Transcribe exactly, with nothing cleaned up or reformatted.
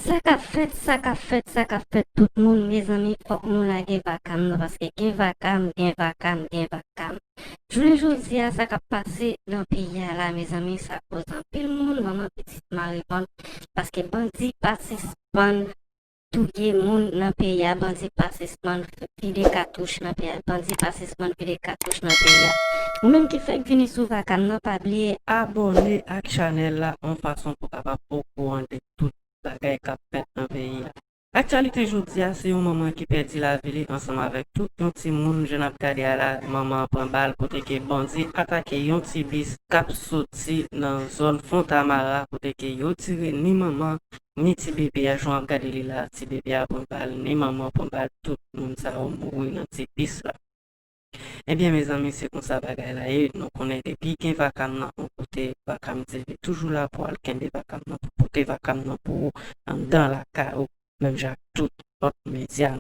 Sa k ap fèt, sa k ap fèt, sa k ap fèt, tout moun, mezanmi, fòk nou lage vakam nan, paske gen vakam, gen vakam, gen vakam. Jounen jodi a, sa k ap pase nan peyi a la, mezanmi, sa koz anpil moun, manman pitit mare bann, paske bandi pa sispann touye moun nan peyi a, bandi pa sispann vide katouch nan peyi a, bandi pa sispann vide katouch nan peyi a. Ou menm ki fèk vini sou vakam nan, pa bliye abòne ak chanèl la, yon fason pou kapab okouran de tout bagay k ap fèt nan peyi a. Aktyalite jodi a, se yon manman ki pèdi lavi li ansanm avèk tout yon timoun. Jan n ap gade a la, manman an pran bal kote ke bandi atake yon ti bis k ap soti nan zòn Fontamara, kote ke yo tire ni manman ni ti bebe a. Jan w ap gade li la, ti bebe a pran bal, ni manman pran bal, tout moun sa yo mouri nan ti bis la. Ebyen, mezanmi, se konsa bagay la ye. Nou konnen depi gen vakam nan yon kote, Vakam T V toujou la pou al kenbe vakam nan, pou pote vakam nan pou ou anndan lakay ou, menm jan ak tout lòt medya